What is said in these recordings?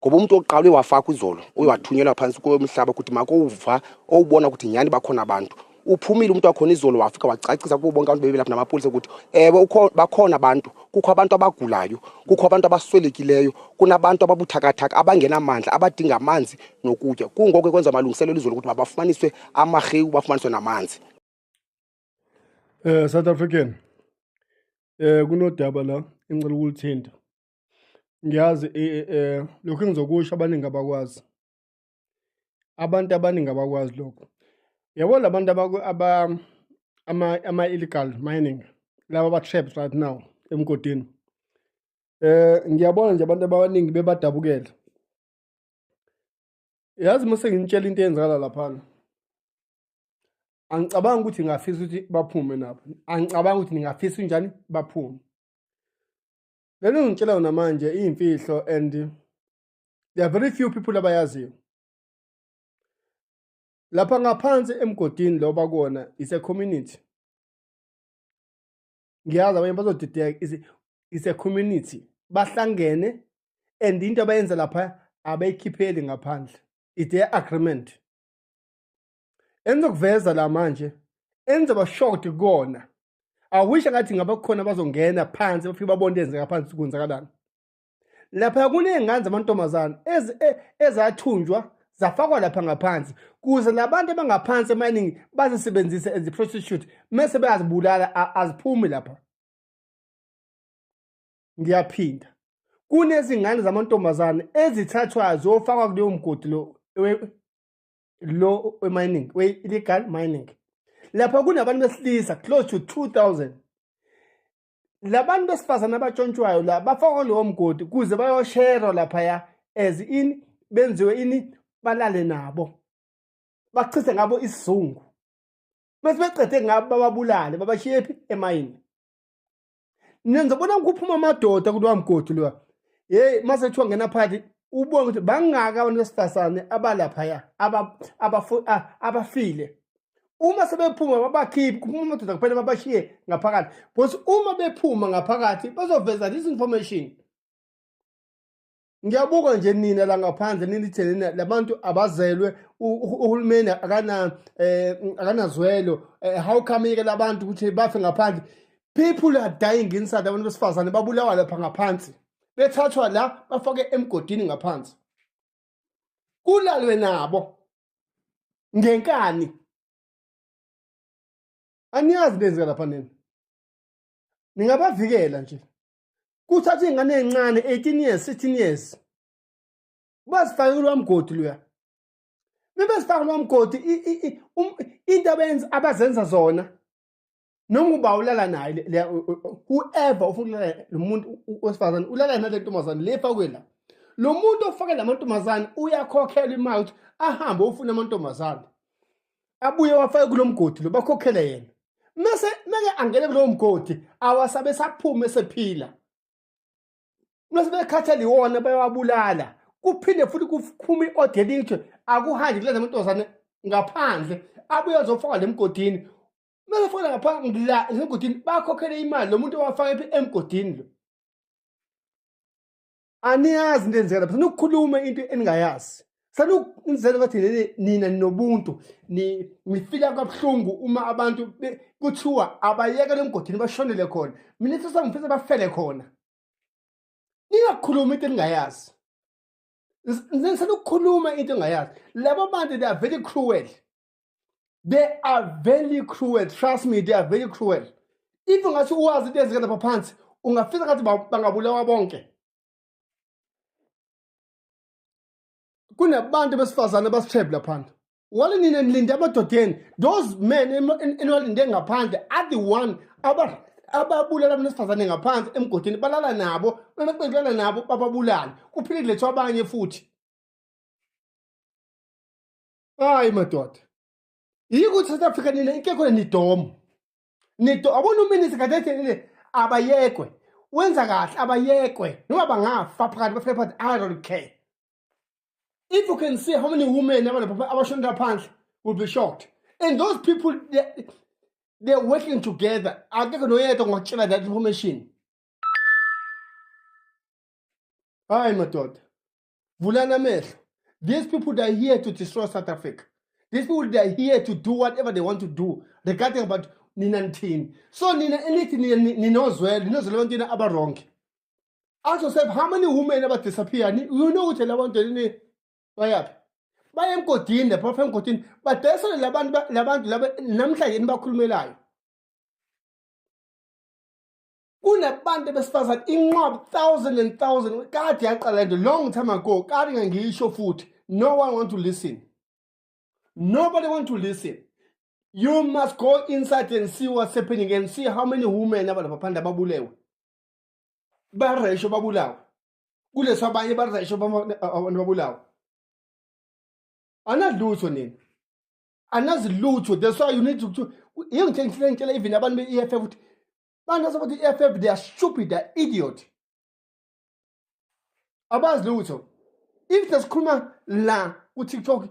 Ngoba umntu wokuqala uye wafakwa izolo, uye wathunyelwa phantsi komhlaba ukuthi makowuva owubona ukuthi nyhani bakhona abantu. Uphumile umntu wakhona izolo wafika wacacisa kubo bonke abantu bebelapha namapolisa ukuthi ewe bakhona abantu, kukho abantu abagulayo, kukho abantu abaswelekileyo, kunabantu ababuthakathaka abangenamandla abadinga amanzi nokutya. Kungoko kwenza amalungiselelo izolo ukuthi mabafumaniswe amarhewu, bafumaniswe namanzi. South African, kunodaba la engicela ukulithinta. Ngiyazi lokhu engizokusho abaningi abakwazi. Abantu abaningi abakwazi lokho. Yabo la bantu ama-illegal mining, laba aba-trapped right now emgodini. Ngiyabona nje abantu abaningi bebadabukela. Yazi uma senginitshela into eyenzakala laphana, angicabangi ukuthi ngingafisa ukuthi baphume nabo. Angicabangi ukuthi ningafisa njani baphume. Lento engitshela yona manje iyimfihlo and there are very few people abayaziyo. Lapha ngaphansi emgodini lo bakuwona is a community. Ngiyazi abanye bazodideka, is a community. Bahlangene and into abayenza lapha abayikhipheli ngaphandle. It's their agreement. Engizokuveza la manje engizoba shocked kukona. I wish ngathi ngabe kukhona abazongena phansi bafike babone into eyenzeka phansi kwenzakalani. Lapha kuney'ngane zamantombazane ezathunjwa zafakwa lapha ngaphansi kuze labantu abangaphansi emining bazisebenzise as prostitute mese bayazibulala, aziphumi lapha. Ngiyaphinda, kunezingane zamantombazane ezithathwayo ziyofakwa kuleyo mgodi lo we-mining, we-illegal mining. Lapha kunabantu besilisa close to 2000. Labantu besifazane abatshontshwayo la bafakwa kulowo mgodi kuze bayosherwa laphaya as in benziwe ini, balale nabo, bachithe ngabo isizungu, bese beqede ngabo bababulale, babashiye phi? Emayini. Nizobona kuphuma amadoda kulowa mgodi lowa. Hey, mase kuthiwa ngena phakathi ubone ukuthi bangaka abantu besifazane abalaphaya abafile. Uma sebephuma babakhiphi, kuphuma amadoda kuphela babashiye ngaphakathi. Because uma bephuma ngaphakathi bazoveza this information. Ngiyabuka nje nina la ngaphandle nilithe nina labantu abazelwe, uhulumeni akanazwelo. How come yeke labantu ukuthi bafe ngaphandle? People are dying inside, abantu besifazane babulawa lapha ngaphansi, bethathwa la bafake emgodini ngaphansi, kulalwe nabo ngenkani. Aniyazi benzeka lapha nina, ningabavikela nje. Kuthatha iy'ngane ey'ncane 18 years, 16 years, bazifake kulowa mgodi loya. Bebezifaka kulowa mgodi, into abazenza zona, noma uba ulala naye, whoever ufuna ukulala lo muntu wesifazane ulala nale ntombazane le efakwe la. Lo muntu ofake la mantombazane uyakhokhelwa imali ukuthi ahambe ufuna amantombazane, abuye wafake kulo mgodi lo, bakhokhele yena. Mese meke angene kulowo mgodi awasabe saphume sephila. Mase bekhathele iwona bayawabulala. Kuphinde futhi kuphume i-order elithi akuhanjwe kulezi amantombazane ngaphandle, abuye azofaka le mgodini. Mase faka ngaphandle la emgodini bakhokhele imali lo muntu owafaka ephi emgodini lo. Aniyazi into enzeka lapha, sanokukhuluma into eningayazi. Sanukuzela ngathi nina ninobuntu, nifila kabuhlungu uma abantu kuthiwa abayekele emgodini bashonele khona. Mina ithi ngifisa bafele khona. Ningakhulumi into eningayazi. Nisanokukhuluma into engayazi. Labo bantu they are very cruel. They are very cruel. Trust me, they are very cruel. If ungathi uwazi into eyenzeka lapha phansi, ungafisa ngathi bangabulawa bonke. Kunabantu besifazane abasithebe laphana. Wale nina nilinde amadodeni. Those men eniwalinde ngaphandle are the one ababulala abantu besifazane ngaphansi emgodini, balala nabo, baqedlana nabo bababulale. Kuphinde kulethwa abanye futhi. Hayi madoda. Yiko ukuthi South Africa nina inkekho nidomo. Nido abona uminister kade ethi nini abayekwe. Wenza kahle abayekwe. Noma bangafa phakathi bafike phakathi, I don't care. If you can see how many women abalapha abashonela phandle, will be shocked. And those people they're working together. Akekho noyedwa ongakutshela that information. Hayi madoda. Vulani amehlo. These people, they are here to destroy South Africa. These people, they are here to do whatever they want to do regarding about nina nithini. So nina enithi nina ninozwelo, ninozwelo ebantwini aba-wrong. Ask yourself how many women aba-disappear. You know ukuthi la bantu ni bayaphi? Baye emgodini lapha, bafika emgodini badayisele labantu, labantu laba namhlanje nibakhulumelayo. Kunabantu besifazane inqwaba, thousand and thousand. Kade yaqala lento long time ago, kade ngangisho futhi no one want to listen, nobody want to listen. You must go inside and see what's happening and see how many women abalapha phandle ababulewe, baresho, babulawa kuleso, abanye baresho, abantu babulawa. Anadlutho nina, anazi lutho. That's why you need to yingithe ngitshela even abantu be-EFF ukuthi bantu asabathi i-EFF, they are stupid, they are idiot, abazi lutho. If sikhuluma la ku-TikTok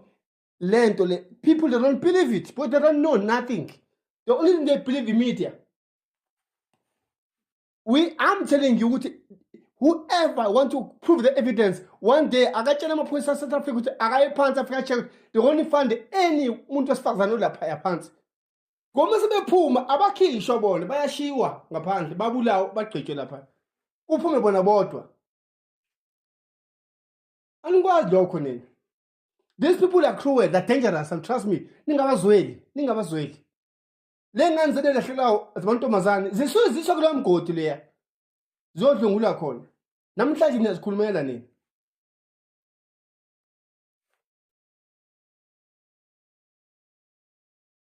lento le, people, they don't believe it, but they don't know nothing. The only thing they believe in media. We I'm telling you ukuthi whoever want to prove the evidence one day, akatshela amaphoyisa ase-South Africa ukuthi akaye phansi, afike a-check. They won't find any umuntu wesifazane olaphaya phansi, ngoba sebephuma abakhishwa bona, bayashiwa ngaphandle, babulawa, bagqitshwe lapha, kuphume bona bodwa. Anikwazi lokho nina. These people are cruel, they're dangerous, and trust me, ningabazweli, ningabazweli. Le ngane zelehlelayo zamantombazane zisuke ziswa kulowa mgodi leya, ziyodlungula khona. Namhlanje niyazikhulumela nina.